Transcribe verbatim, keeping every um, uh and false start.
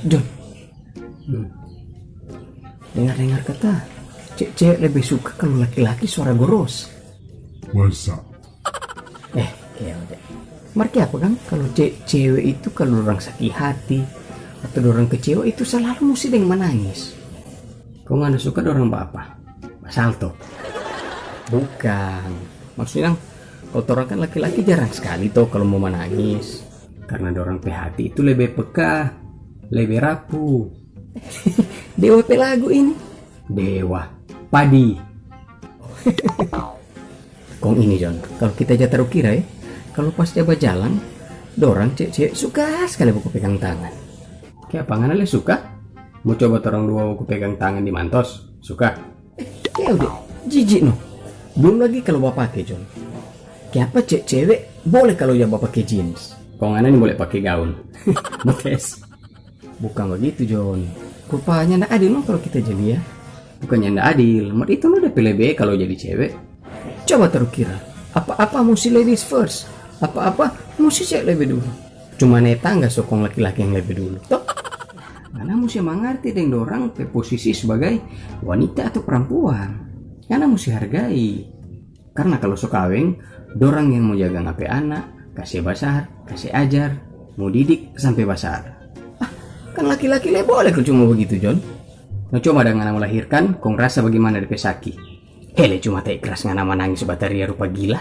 John, hmm. Dengar-dengar kata, ce- cewek lebih suka kalau laki-laki suara goros. Masa? Eh, ya udah. Mar kiapa kang, kalau ce- cewek itu kalau orang sakit hati atau orang kecewa itu selalu musti deng manangis. Kong ngana suka dorang bapa? Basalto? Bukan. Maksudnya, kalau torang kan laki-laki jarang sekali to kalau mau manangis. Karena dorang pe hati itu lebe peka, lebe rapuh. Dewa pe lagu ini. Dewa. Padi. Kong ini, John, kalau kita ja taru kira, eh, kalau pas ja bajalang, dorang cewek-cewek suka sekali baku pegang tangan. Kiapa ngana le suka? Mau coba torang dua baku pegang tangan di mantos? Suka? Ya udah, jijik no. Belum lagi kalau bapake, John. Kiapa cewek-cewek boleh kalau ja bapake jeans? Kong ngana ni boleh pake gaun. Betes. Bukan begitu, John. Rupanya ndak adil no kalau kita jadi ya. Bukannya ndak adil, mar itu no depe lebe kalau jadi cewek. Coba taru kira, apa-apa musti ladies first, apa-apa musti cewek lebe dulu. Cuma nae tangga so kong laki-laki yang lebe dulu, to? Ngana musti mangarti deng dorang pe posisi sebagai wanita atau perempuan. Ngana musti hargai. Karna kalu so kaweng, dorang yang mo jaga ngana pe anak, kase basar, kase ajar, mo didik sampe basar. Ah, kan laki-laki le boleh ko cuma bagitu, John? No coba dang ngana melahirkan, kong rasa bagimana depe saki. Hele, cuma tai kras ngana manangis bataria rupa gila.